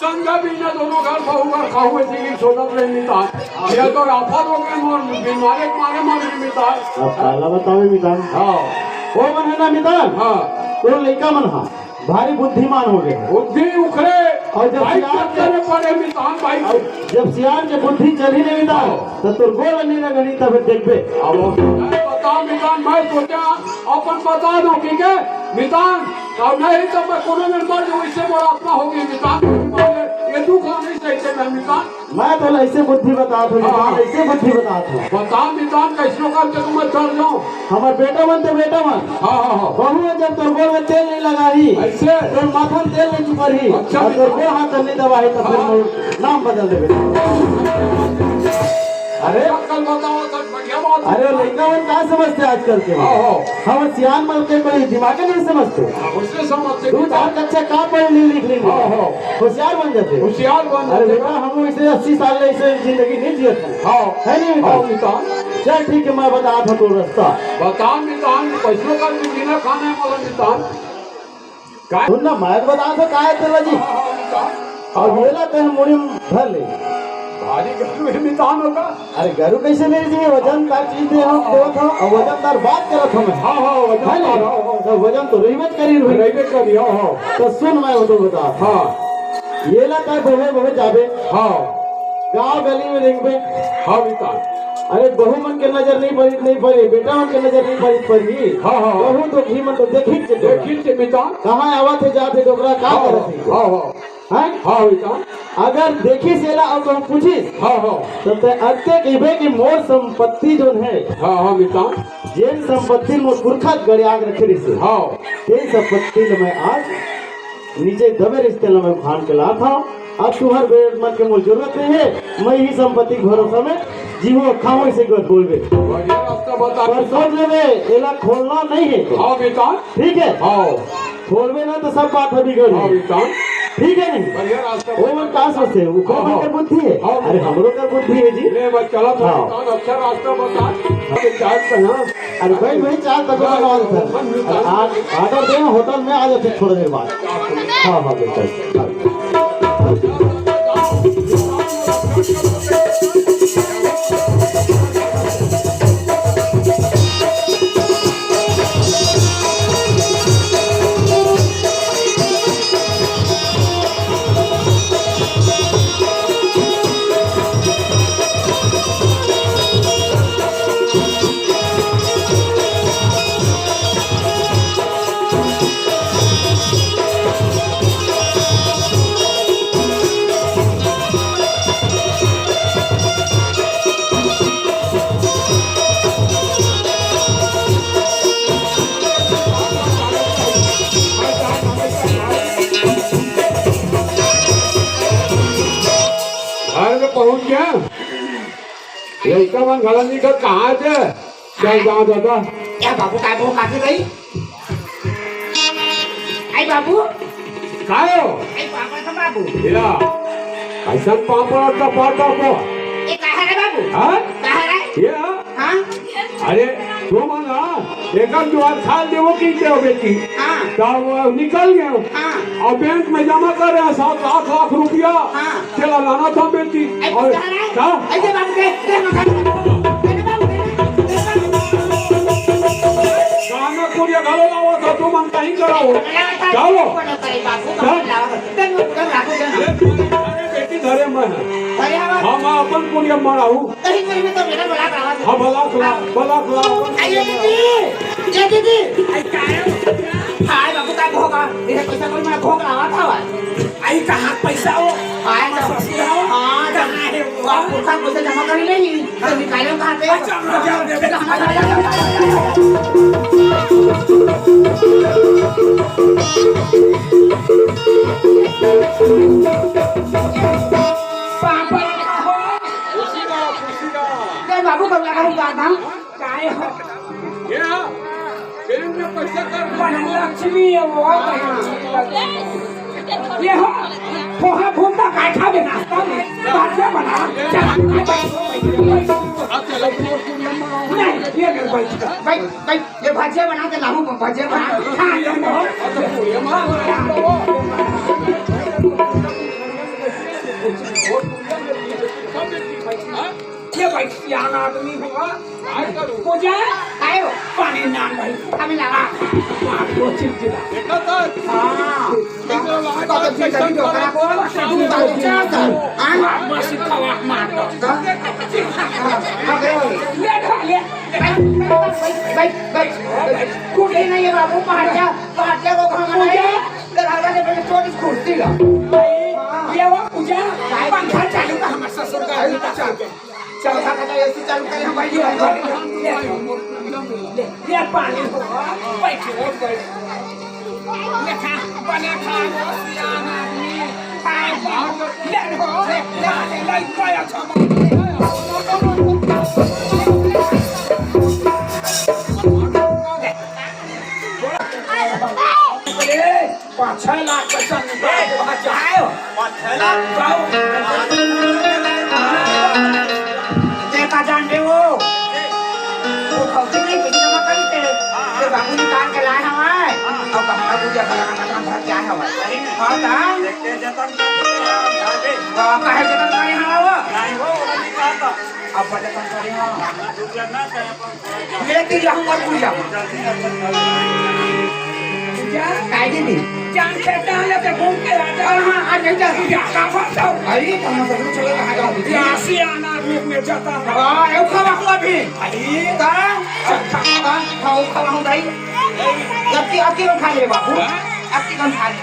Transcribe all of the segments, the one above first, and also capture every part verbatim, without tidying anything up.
संग भी ना दोनों घर बहू घर खाहू ऐसी की सोचत ले मितान। ये तो आफत हो गए मोर बीमारी के मारे मर गए मितान। अब काला बतावे मितान। हाँ। ओ मन है ना मितान। हाँ। तो लइका मन हा भारी बुद्धिमान हो गए। बुद्धि उखरे। और जब भाई सियार के चक्कर में पड़े मितान भाई। जब सियार के बुद्धि चली नहीं मितान, हाँ। तो तोर गोल नहीं रगड़ी तब देखबे। अब वो बता मितान, मैं सोचा अपन बता दो, ठीक है मितान। अब नहीं तो मैं कोनो में मर जाऊँ, इससे बड़ा आत्मा होगी मितान। ये दुख नहीं सही से मैं मितान। मैं तो ऐसे बुद्धि बतात हूँ, हाँ, हाँ। ऐसे बुद्धि बतात हूँ। बता मितान, कैसनो करके तो मैं डर जाऊँ। हमर बेटा मन ते बेटा मन। हाँ, हाँ, हाँ। बहू मन जब तोर गोड़ में तेल नहीं लगाही, ऐसे? तोर माथा में तेल नहीं चुपरही, अच्छा, और तोर मितान। गोड़ हाथ नहीं दबाही, तो फिर हाँ। मोर नाम बदल देबे। अरे। कल बताओ, कल बढ़िया बात। अरे, लइका मन का समझते आजकल के? हाँ, हाँ। हम सियान मन के कोई दिमाग नहीं समझते। हाँ, उसने समझते दू चार कक्षा का पढ़ ली, लिख ली। हाँ, हाँ। होशियार बन जाते। होशियार बन अरे जाते। बेटा, हम इसे अस्सी साल ले इसे जिंदगी नहीं जिए थे। हाँ। है नहीं बेटा? हाँ, मितान। चल ठीक है, मैं बता था तो रास्ता। बता मितान, पैसों का भी जीना खाना है, मतलब मितान। का? सुन ना, मैं तो बता था का है तेरा जी। हाँ, हाँ, मितान। अब ये ला ते मुड़ी में धर ले। भारी गरु है मितान होगा। अरे गरु कैसे नहीं जी, वजनदार चीज दे हम देवत हो, और वजनदार बात करत हमें। हाँ, हाँ, वजनदार, है ना? हाँ, हाँ। तो वजन तो रही मत करी रही। रही मत करी, हाँ, हाँ। तो सुन, मैं वो तो बता। हाँ। ये ला तार बहे बहे जाबे। हाँ। गाँव गली में देखबे। हाँ, मितान। अरे बहू मन के नजर नहीं पड़ी, नहीं पड़ी, बेटा मन के नजर नहीं पड़ी, पड़ी। हाँ, हाँ, हाँ। बहू तो घी मन तो देखी के देखी के मितान। कहाँ आवत है, जात है, डोकरा का हाँ, करत है? हाँ, हाँ। हैं? हाँ, मितान। अगर देखिस एला अउ कहूँ पूछिस, हाँ, हाँ। तो ते अत्ते कहिबे कि मोर संपत्ति जोन है, हाँ, हाँ, मितान। जेन संपत्ति मोर पुरखा गड़ियाग रखे रहिसे, हाँ। तेन संपत्ति ल मैं आज नीचे दबे रिहिस तेला मैं उखान के लात हँव। अब तुँहर बेर मन के मोर जरूरत नहीं है, मैं ही संपत्ति के भरोसा में जीहूँ खाहूँ, इसे गलत बोलबे। बढ़िया रास्ता बता। पर सोच लेबे, एला खोलना नहीं है। हाँ, मितान। ठीक है? हाँ। खोलबे ना तो सब बात ह बिगड़ हाँ, जाही। मितान। ठीक है नहीं? बढ़िया रास्ता। ओ मन का सोचथे? वो हाँ, कौन हाँ। कर बुद्धि है? हाँ, अरे मितान। हमरो कर बुद्धि है जी। ले, मैं चला था हाँ। मितान, अच्छा रास्ता बता। अरे चाय पे हाँ। अरे भाई, भाई, चाय तक हाँ, बनवा हाँ, था। हाँ, मितान। अरे आ-, ऑर्डर दे ना, होटल में आ जाते थोड़ी देर बाद। हाँ, हाँ, बेटा। घर में पहुंच गया। लइका मन घला निकल कहाँ थे? चल जाओ दादा। क्या बाबू, काय बाबू, काकी गई? आई बाबू। काय हो? आई पापड़ तो बाबू। या, कैसन पापड़ और टपाटर को? ये कहाँ है बाबू? हाँ? कहाँ है? ये हाँ? हाँ? अरे, तुमन हा एकर जुआर खाल देवो कि देव बेटी। हाँ। तब निकल गए। हाँ। और बैंक में जमा करे सात आठ लाख रुपया। हाँ। तेला लाना था बेटी। ए, और पैसा है? का? ऐसे बात के, ए, मकान, ए, बाबू, ए, बाबू। गाना कोरिया घलो लावा था, तुमन कहीं कराओ। लावा था, चलो। कोन करे बाबू, का? बाबू लावा था। तेन में पूरा राखो देना। अरे बेटी, धरे मैं है। अरे, हाँ। हम अपन कोरिया मराऊ। कहीं पर भी तो बेटा बलाक आवाज। हाँ, बलाक ला, बलाक ला। आइए दीदी, ये दीदी। आई का है? हाय बाबू, का भोगा? ये पैसा कोई मेरा भोग लावा था भाई। आई कहाँ पैसा हो? हाय ना। ससुर हो? हाँ, कहाँ है वो? आप पुरखा पैसा जमा कर नहीं, तो निकालो कहाँ पे? अच्छा, अच्छा, अच्छा, अच्छा। पापा, खुशी रहो, खुशी रहो। ले बाबू, बबला का हुआ था। काय हो? ये हाँ, बैंक में पैसा कर। बड़ा लक्ष्मी है वो, बड़ा। ये हो, पोहा भूनता काय खाबे नाश्ता में? बाजा बना, चला। नहीं, ये मेरे भाई, भाई, भाई, ये भजिया बना के लाऊं, भजिया बना। हाँ, ये लो। अच्छा, पूड़िया मार। हाँ। एक सियान आदमी हुआ। पूजा, आयो। पानी नान भाई। हमें लगा। मार दो चिलचिला। देखा तो? हाँ। तो तो ठीक है, जो करा बोल, तू तो क्या कर? हाँ? मार, मार, सिखावा, मार दो। हाँ? हाँ, हाँ, ले, ले। बैठ, बैठ, बैठ, बैठ, बैठ। कुछ नहीं है बाबू, बाहर जा, बाहर जा, वो खाना नहीं। दरवाजा से पहले चोट इस कुर्सी ला। भाई, ये वो पूजा, पंखा चालू का हमारे ससुर का, अभी तो चालू है। चल, खा, खा, एसी चालू करे, हम बैठ जाएंगे। ले, ले, ले, ये पानी हो, बैठ, बैठ। ले खा, बने खा, वो सियान आदमी। ले, ले, ले, ले, ले, ले, अच्छा, ले। पाँच छह लाख पैसा निकाल के वहाँ जाए। पाँच छह लाख? जाओ। देखा जान दे वो। वो फौजी नहीं, पैसे जमा करी थे। हाँ, हाँ। तो बाबू निकाल के लाए हवाए। हाँ। अब हमारा दूजा का लगा काम भर के आए हवाए। सही में। हाँ, तो हाँ। देखते जतन करते हैं, हम जाके। तो काहे जतन करे हवा वो? नहीं वो, वो निकाल दो। अब जतन करे हवा। दूजा ना कहे अपन। लेके जाऊं और पूजा। पूजा? काय दीदी? जान खेलते हैं, लेके घूम के आ जाओ। हाँ, हाँ, आ जाओ, जा। पूजा, का बात हो? अरे, कहाँ से चले, कहाँ जाओ? ये आशियाना रूप में जाता है। हाँ, ये खवा हुआ भी। अरे, का? का? हाँ, खवा हूँ भाई। अक्की, अक्की कौन खा ले बाबू? हाँ? अक्की कौन खा ले?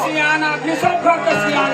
सियान आदमी, सब घर के सियान।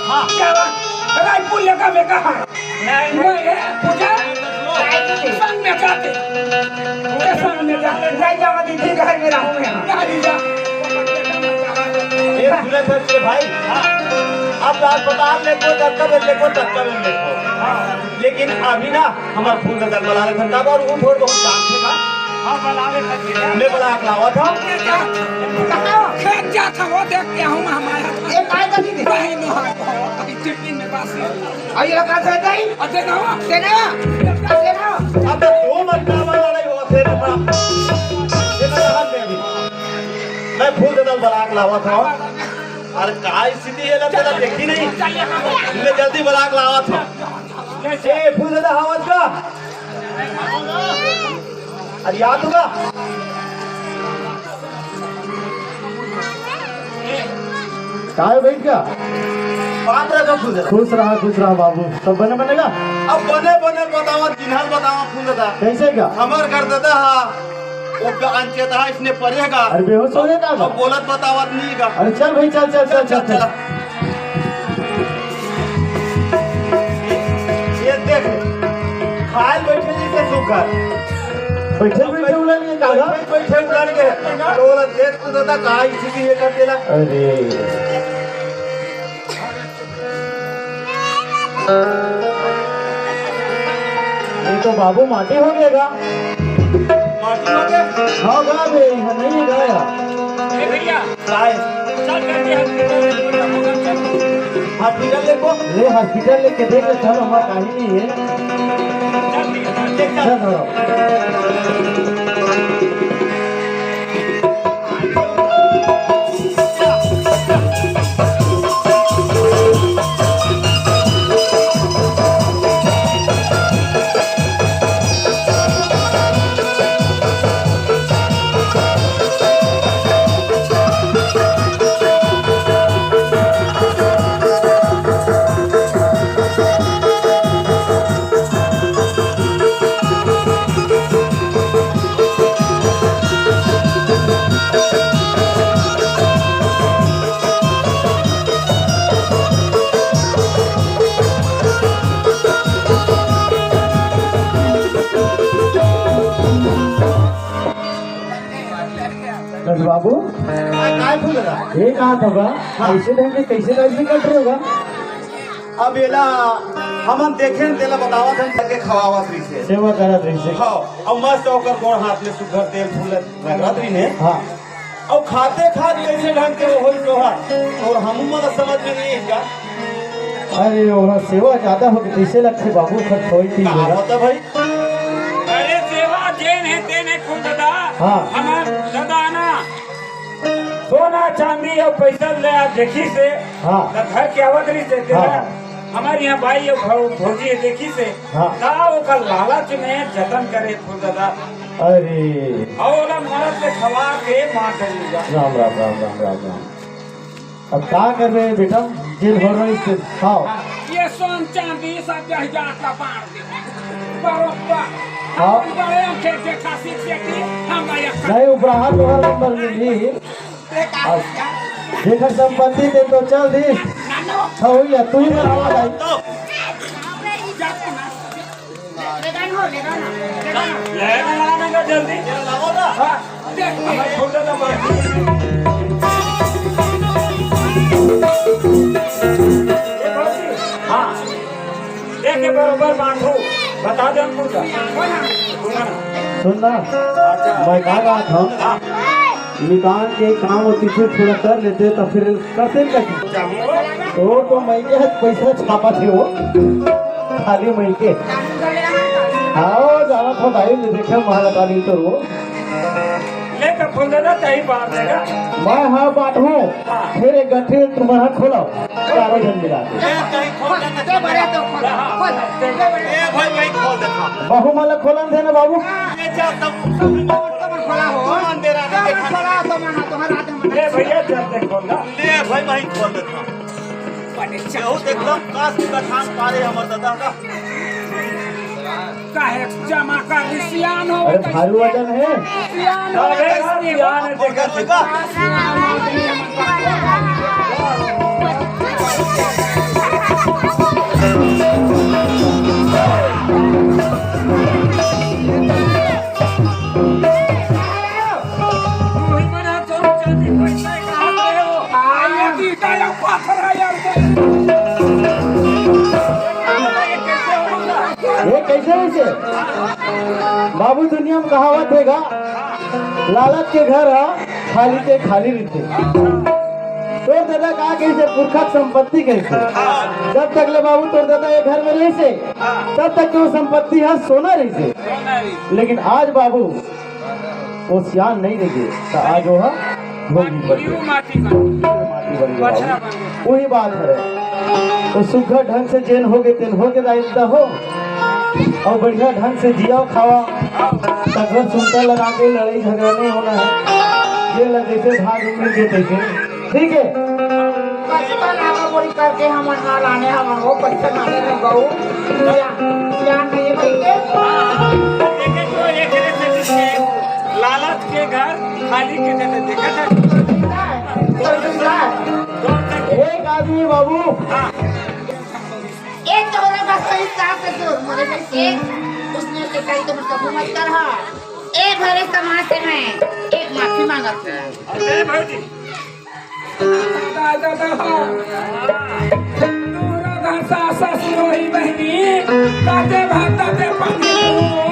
हाँ। क्या बात? रायपुर लेकर बेटा है। नहीं, नहीं, ये पूजा संग में जाते। ये संग में जाते। नहीं जावा दीदी, घर में रहूं मैं। नहीं जा। ये सुने थे इसके भाई। हाँ। अब अस्पताल लेको, धक्का में लेको, धक्का में लेको। हाँ। लेकिन अभी ना हमार फूल ददा बला लेथन, काबर वो थोड़ बहुत जानथे का। हाँ, बला लेथन। ले बला के लावत हंव। खेत जात हंव, वो देख के आहूं मैं, हमारा ये काय करती थी? वही नो है, चिट्ठी में बस। अरे, ये का से दई? अरे, देना हुआ। देना हुआ। देना हुआ। अब तो दो महीना में लड़ाई होवत हे रे बाप। ये तो रहन दे अभी। मैं फूल ददा बला के लावत हंव। अरे, का स्थिति हे, ला तेला देखी नहीं। मैं जल्दी बला के लावत हंव। ए, फूल ददा, हावत का? अरे, याद होगा? काय बैठ गया? बाप रे, का फूल ददा? खुश रहा, खुश रहा बाबू। सब बने बनेगा? अब बने, बने बतावा, जिन्हल बतावा फूल ददा। कैसे का? हमर घर ददा हा, वो का अनचेत हा, इसने परेगा। अरे, बेहोश हो गया का? अब बोलत बतावत नहीं का। अरे, चल भाई, चल, चल, चल, चल, चल, चल। चल। ये देख, खाए बैठे जैसे सुग्घर। बैठे बैठे उलट गए का? बैठे बैठे उलट गए। तो बोला, देख तो दादा, कहाँ इसी की ये कर देला। अरे। ये तो बाबू माटी हो गया गा। माटी हो गया? हाँ गा बे, यहाँ नहीं है गा यार। ए भैया, काय? चल करके हॉस्पिटल ले, हॉस्पिटल लेको। ले हॉस्पिटल लेके देख ले, चल, हमारा कहीं नहीं है। चल, चल, चल, चल। चल, धरो। बस बाबू, काय, काय फूल रहा? ये कहा था बा? हाँ। ऐसे ढंग से कैसे रात भी कट रहे होगा? अब एला हमन देखे न तेला बतावत हन, करके खवावत रहिसे। सेवा करत रहिसे। हाँ, अब मस्त ओकर गोड़ हाथ में सुग्घर तेल फूल रगड़त रहिने। हाँ। अब खाते खात कैसे ढंग के वो होई तोहार, और हमू मन समझ में नहीं इसका। अरे, ओहा सेवा ज्यादा होके कैसे लगथे बाबू, खर्च होई थी का होगा। होता भाई? अरे सेवा जेन हे तेन हे खूब दादा। हाँ। हमर दादा ना सोना चांदी अउ पैसा ले आ देखिस हे। हाँ। त घर के आवत रहिस हे तेला। हाँ। हमर यहाँ बाई अउ भौ-, भौजी हे देखिस हे। हाँ। त ओकर लालच में जतन करे फूल दादा। अरे। अउ ओला मरद ले खवा के मार देली जा। राम, राम, राम, राम, राम, राम। अब का करबे बेटा, जेन हो रही से खाओ। ये सोन चांदी सब जहिया का बांट दे। बरोबर। हाँ। अपन बड़े अंके जेठा सिर से की, हम भाई अक्का। नहीं, उपराहा तोहर नंबर मिली। देखा अब क्या? जेकर संपत्ति दे तो चल दी। ना, ना। हाँ, भैया, तू ही बनावा भाई। जा तू ना। ले गा ना, ले गा ना, ले गा ना। ले गा ना, जल्दी। हाँ, देख, हमारे फोटो का बात। ये बात है। हाँ। देख के बरोबर बांधो। बता दे हमको क्या। सुन ना। सुन ना। अच्छा। मैं का कहा था? हाँ। निकाल के काम और पीछे थोड़ा कर लेते तो फिर करते नहीं करते। वो तो मैं के हाथ पैसा छापा थे वो, खाली मैं के। हाँ, जाना था भाई, मैं देखा महालता नहीं तो वो। ले तो फूल दादा, तही बांट देगा। मैं हाँ बांटू, हाँ। फिर एक गठरी तुम्हारा खोलो, चारों जन मिला के। ए, कहीं खोल दे ना। दे बड़े तो खोल, खोल, दे बड़े। ए, भाई, भाई, खोल दे, खोल। बहू माला खोलन थे ना बाबू? ये जा, तब खोला हो। कौन दे रहा है? देखा खोला तो मना, तुम्हारा हाथ में मना। ले भैया, जब तक खोल ना। ले भाई, वहीं खोल देता। बड़े यहू देख लो, काश की बखान पारे हमर दादा का। काहे जमा कर सियान हो अरे, गई। भारी वजन है। सियान हो अरे, गई। सियान है, देखा, देखा। ये कैसे वैसे? बाबू, दुनिया में कहावत हे गा, लालच के घर हा खाली के खाली रहिथे। तोर दादा का कहिसे, पुरखा के संपत्ति कहिसे। जब तक ले बाबू तोर दादा ये घर में रहिसे, तब तक के वो संपत्ति हा सोना रहिसे। लेकिन आज बाबू वो सियान नहीं रहिसे, तो आज वो हा भोगी बन गे। माटी बन गे बाबू। वही बात है। तो सुघर ढंग से जेन होगे, तेन होगे दाई ददा हो। अउ बढ़िया ढंग से जिया खावा, सगर सुनता लगा के लड़ाई झगड़ा नहीं होना है। ये लगे से भाग उड़ के तैसे, ठीक है? बचपन आगा बोली करके हमन ना लाने, हमन वो पैसा मांगे में गऊ, ज्ञान, ज्ञान नहीं है भाई के। लालच के घर खाली के देते, देखा था? एक आदमी बाबू, हाँ। ए तोरो का सही सास ससुर, मोरे जैसे उसने से कहीं तो मुझको घूमत कर हा। ए भरे समाज से मैं एक माफी मांगत हूँ। अरे भौजी। दादा, दादा, हाँ। तोरो का सास ससुर वही बहनी, ताते भात ताते पानी।